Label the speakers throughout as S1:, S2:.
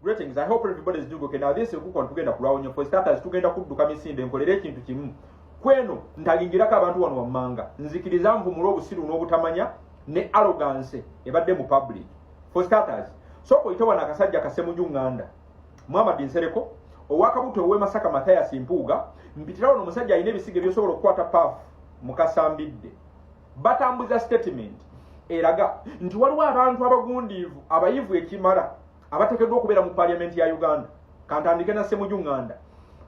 S1: Greetings. I hope everybody is doing okay. Now this is kuko tugenda kulwawo nnyo. For starters, tugenda kudduka misinde nkolere ekintu kimu. Kweno ntagingirako abantu wano wammanga. Nzikiriza nvumula obusiru n'obutamanya ne arrogance ebadde mu public. For starters, sooka oyite wano akasajja Kasemuju Nganda, Muhammad Nsereko, owakabuto ow'e Masaka Mathias Mpuuga, mpitira wano omusajja alina ebisigo ebyosobola okukwata paafu mukasambidde. Batambuza statement eraga nti waliwo abantu abagundiivu abayivu ekimala abateekeddwa okubeera mu parliament ya Uganda. Kantandike na Semuju Nganda.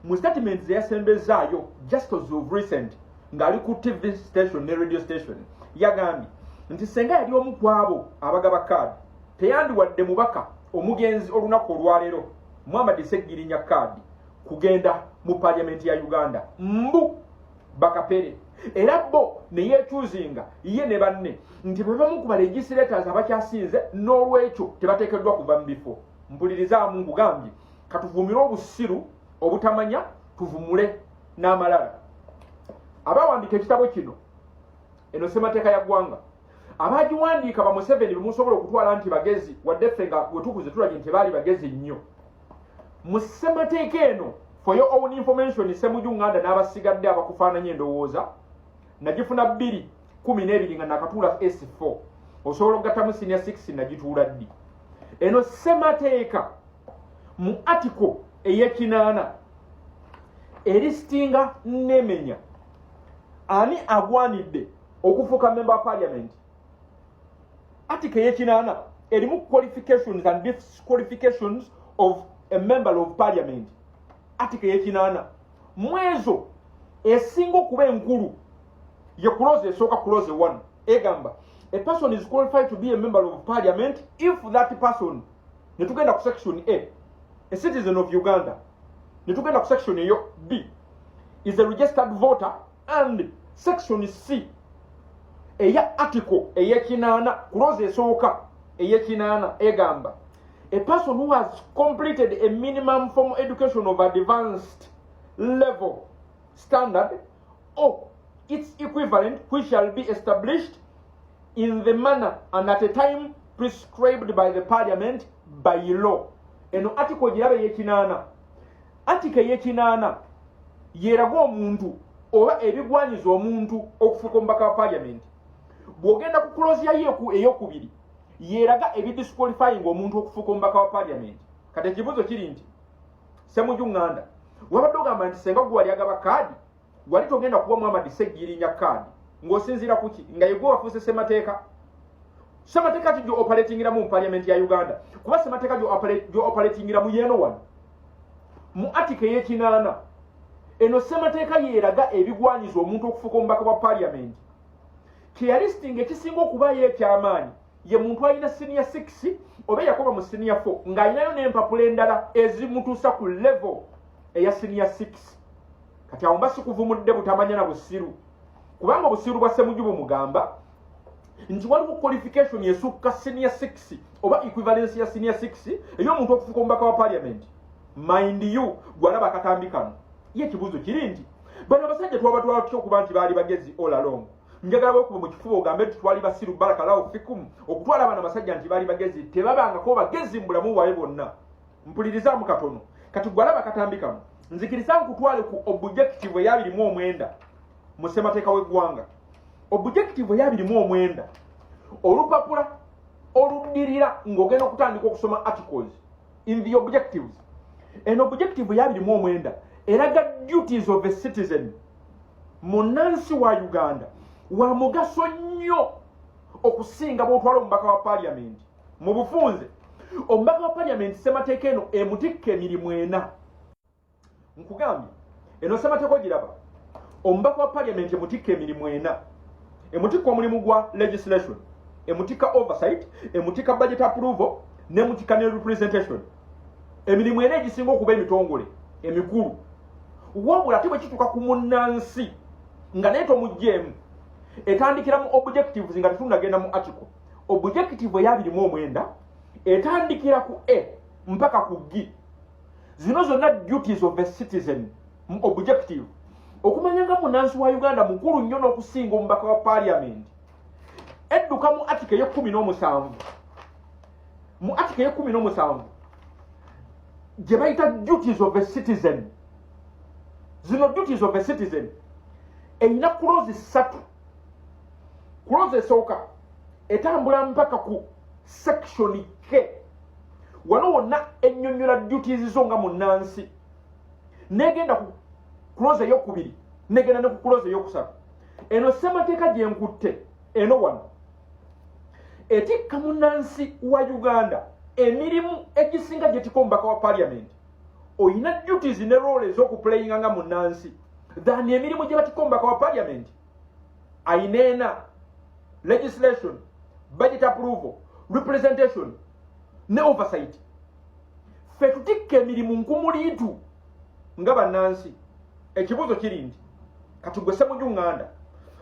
S1: Mu statement ze yasembezaayo just as of recent ng'ali ku TV station ne radio station, yagambye nti senga yali omu ku abo abagaba kaadi, teyandiwadde mubaka omugenzi olunaku olwaleero Muhammad Seggirinya kaadi kugenda mu parliament ya Uganda, mbu bakapere. Era bo ne yeekyuzinga ye ne banne nti bwe bamu ku balegislators abakyasinze, n'olwekyo tebateekeddwa kuva mu bifo. Mpulirizaamu, nkugambye katuvumire obusiru, obutamanya, tuvumule n'amalala. Abawandiika ekitabo kino, eno ssemateeka ya ggwanga, abagiwandiika ba Museveni bemusobola okutwala nti bagezi, wadde ffe nga wetukuze tulabye nti baali bagezi nnyo mu ssemateeka eno. For your own information, Semuju Nganda n'abasigadde abakufaananya endowooza, nagifuna 2012 nga nakatuula S4, osobola okugattamu senior 6. Nagituula ddi eno ssemateeka? Mu article ey'ekinaana eristinga nemenya ani agwanidde okufuuka member wa parliament. Article ey'ekinaana erimu qualifications and disqualifications of a member of parliament. Article ey'ekinaana mwezo esinga okuba enkulu ye clause esooka, clause 1, egamba a person is qualified to be a member of parliament if that person, ne tugenda ku section A, a citizen of Uganda, ne tugenda ku section eyo B, is a registered voter, and section C eya article ey'ekinaana, clause esooka ey'ekinaana, egamba a person who has completed a minimum formal education of advanced level standard or its equivalent, which shall be established in the manner and at a time prescribed by the parliament by law. Eno article giraba ey'ekinaana. Article ey'ekinaana yeraga omuntu oba ebigwanyiza omuntu okufuuka omubaka wa parliament. Bw'ogenda ku clause yayo eyokubiri, yeraga ebidisqualifying omuntu okufuuka omubaka wa parliament. Kati ekibuuzo kiri nti, Semuju Ŋŋanda, wabadde ogamba nti senga gwe wali agaba kaadi, wali togenda kuwa Muhammad Seggirinya kaadi, ng'osinziira kuki nga yegwe wafuuse ssemateeka? Ssemateeka ki gy'operatingiramu mu parliament ya Uganda? Kuba ssemateeka gy'operatingiramu yeeno wano mu article ey'ekinaana. Eno ssemateeka yeeraga ebigwanyiza omuntu okufuuka omubaka wa parliament. Kyeyalistinga ekisinga okubaayo ekyamaanyi ye muntu alina senior 6 oba eyakoba mu senior 4 ng'alinayo n'empapula endala ezimutuusa ku level eya senior 6. Kati awo mba sikuvumudde butamanya na busiru, kubanga obusiru bwa Semuju bumugamba nti waliwo qualification esukka senior 6 oba equivalence ya senior 6 ey'omuntu okufuuka omubaka wa parliament. Mind you, gwalaba akatambi kano, ye ekibuuzo kiri nti bano abasajja twabatwala tutya okuba nti baali bagezi all along? Njagala bwekuba mu kifuba ogambe nti twali basiru. Barakallahu fikum. Okutwala bano abasajja nti baali bagezi, tebabangako bagezi mu bulamu bwabwe bwonna. Mpulirizaamu katono. Kati gwalaba akatambi kano, nzikiriza nkutwale ku objective ey'abiri mu omwenda mu ssemateeka w'eggwanga. Objective ey'abiri mu omwenda, olupapula oluddirira ng'ogenda okutandika okusoma articles in the objectives. Eno objective ey'abiri mu omwenda eraga duties of a citizen. Munnansi wa Uganda wa mugaso nnyo okusinga bw'otwala omubaka wa parliament. Mu bufunze, omubaka wa parliament, ssemateeka eno emutikka emirimu ena. Nkugambye, eno ssemateeka ogiraba, omubaka wa parliament emutikka emirimu ena. Emutikka omulimu gwa legislation, emutikka oversight, emutikka budget approval, nemutikka ne representation. Emirimu ena egisinga okuba emitongole emikulu. Wabula ate bwe kituuka ku munnansi nga naye tomugjeemu, etandikira mu objectives nga tetunagenda mu article. Objective ey'abiri mu omwenda etandikira ku A mpaka ku G. Zino zonna duties of a citizen. Mu objective, okumanya nga munnansi wa Uganda mukulu nnyo n'okusinga omubaka wa parliament. Edduka mu article ey'ekumi n'omusanvu. Mu article ey'ekumi n'omusanvu Gye bayita Duties of a Citizen. Zino Duties of a Citizen erina clause ssatu. Clause esooka etambula mpaka ku section K. Wano wonna ennyonnyola duties zo nga munnansi, negenda ku clause eyokubiri, negenda ne ku clause eyokusatu. Eno ssemateeka gye nkutte eno wano etikka munnansi wa Uganda emirimu egisinga gyetika omubaka wa parliament. Oyina duties ne role ez'okuplayinga nga munnansi than emirimu gye batika omubaka wa parliament. Ayina ena: legislation, budget approval, representation ne oversight. Ffe tutikka emirimu nkumuliitu nga bannansi. Ekibuuzo kiri nti kati gwe Ssemuju Ŋŋanda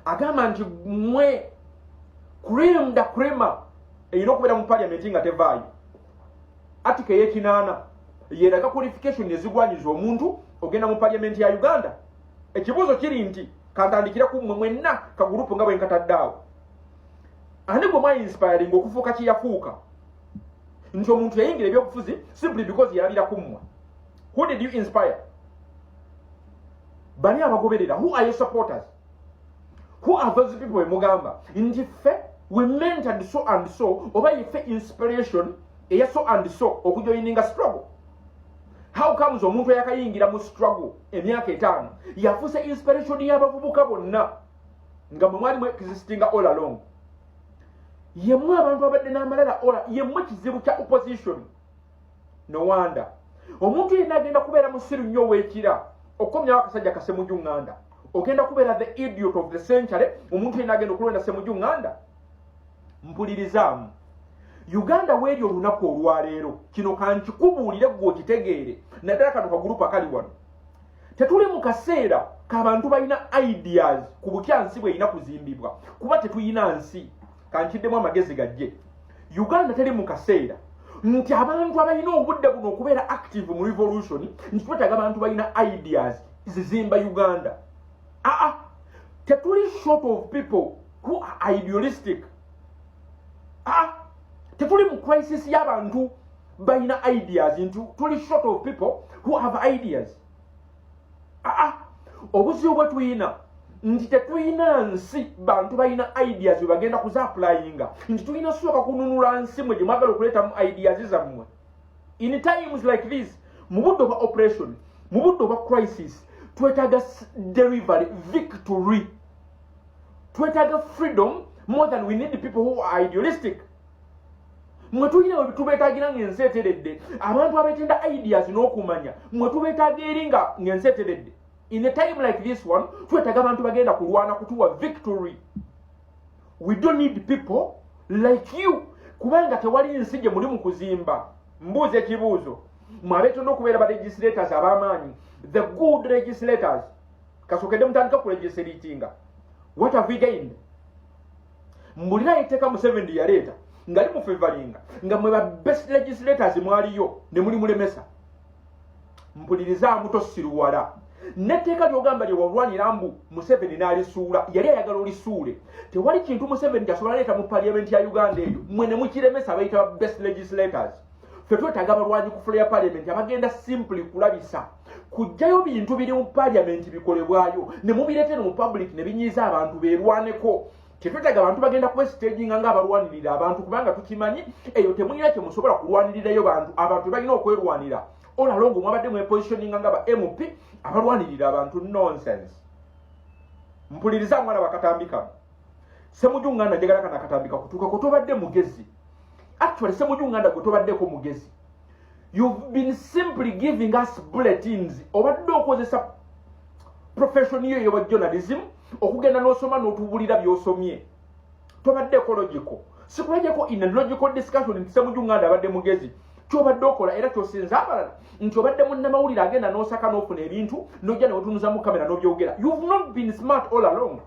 S1: agamba nti mwe crème de crème erina okubeera mu parliament nga tevaayo. Article ey'ekinaana yeraga qualification ezigwanyiza omuntu ogenda mu parliament ya Uganda. Ekibuuzo kiri nti kantandikire ku mmwe mwenna kagurupu nga bwe nkatadde awo. Ani gwe mwainspiringa okufuuka kiyafuuka, nti omuntu yayingira ebyobufuzi simply because yalabira ku mmwe? Who did you inspire? Bani abagoberera? Who are your supporters? Who are those people bemugamba nti ffe we mentored so and so, oba yeffe inspiration eya so and so okujoininga struggle? How comes omuntu eyakayingira mu struggle emyaka 5 yafuuse inspiration y'abavubuka bonna, nga mwe mwalimu existinga all along? Yemmwe abantu abadde n'amalala ola, yemmwe kizibu kya opposition. No wonder omuntu yenna agenda kubeera musiru nnyo ow'ekira okukomyawo akasajja ka Ssemuju Ŋŋanda. Ogenda kubeera the idiot of the century omuntu yenna agenda okulonda Ssemuju Ŋŋanda. Mpulirizaamu, Uganda weeri olunaku olwaleero, kino kankikubuulire gwe okitegeere, naddala kano kagurupu akali wano. Tetuli mu kaseera k'abantu balina ideas ku butya nsi bw'erina kuzimbibwa, kuba tetuyina nsi. Kankiddemu amagezi gajje. Uganda teri mu kaseera nti abantu abalina obudde buno okubeera active mu revolution, nti twetaaga abantu balina ideas zizimba Uganda. Aa, tetuli short of people who are idealistic. Aa, tetuli mu crisis y'abantu balina ideas, nti tuli short of people who have ideas. Aa, obuzibu bwe tuyina nti tetulina nsi bantu balina ideas bwe bagenda kuzapplyinga, nti tulina sooka kununula nsi mwe gye mwagala okuleetamu ideas zammwe. In times like this, mu budde obwa operation, mu budde obwa crisis, twetaaga delivery, victory. Twetaaga freedom more than we need people who are idealistic. Mwe tulina we tubeetaagira ng'ensi eteredde. Abantu abeetenda ideas n'okumanya, mwe tubeetaaga eri nga ng'ensi eteredde. In a time like this one, twetaaga abantu bagenda kulwana kutuwa victory. We don't need people like you, kubanga tewali nsi gye muli mu kuzimba. Mbuuza ekibuuzo, mwe abeetonda okubeera ba legislators ab'amaanyi, the good legislators, kasookedde mutandika ku legislatinga, what have we gained? Mbulirayo etteeka Museveni yaleeta nga li mufavoringa, nga mwe ba best legislators mwaliyo ne muli mulemesa. Mpulirizaamu, tosiruwala netteeka lyogamba lye walwanira mbu Museveni n'alisuula, yali ayagala olisuule. Tewali kintu Museveni kyasobola leeta mu parliament ya Uganda eyo mwe ne mukiremesa, bayita ba best legislators. Ffe twetaaga abalwanyi ku floor ya parliament abagenda simply kulabisa kujjayo bintu biri mu parliament bikolebwayo ne mubireetera mu public ne binyiiza abantu beerwaneko. Tetwetaaga abantu bagenda kwestaginga ng'abalwanirira abantu, kubanga tukimanyi eyo temulina kye musobola kulwanirirayo bantu. Abantu balina okwerwanira. All along mwabadde mwepositioninga nga ba MP abalwanirira abantu. Nonsense. Mpuliriza mwana bakatambi kano. Ssemuju Ŋŋanda, njagala kana akatambika kutuukako. Tobadde mugezi. Actually, Ssemuju Ŋŋanda, gwe tobaddeko mugezi. You've been simply giving us bulletins. Obadde okozesa profession yo eyoba journalism okugenda n'osoma n'otubulira by'osomye. Tobaddeko logical. Sikulajeko in a logical discussion nti Ssemuju Ŋŋanda abadde mugezi. Kyobadde okola era kyosinza abalala nti obadde munnamawulire agenda n'osaka n'ofuna ebintu n'ojja newetunuza mu kamera n'obyogera. You've not been smart all along.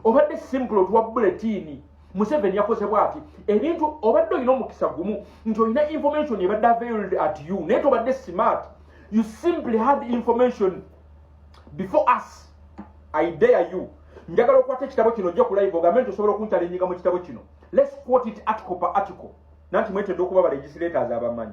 S1: Obadde simple otuwa bulletin, Museveni yakoze bwati ebintu. Obadde olina omukisa gumu nti olina information ebadde availed at you, naye tobadde smart. You simply had information before us. I dare you, njagala okwata ekitabo kino ojja ku live ogambe nti osobola okunchallenginga mu kitabo kino. Let's quote it article per article. Nanti mwetedde okuba ba legislators abamanyi.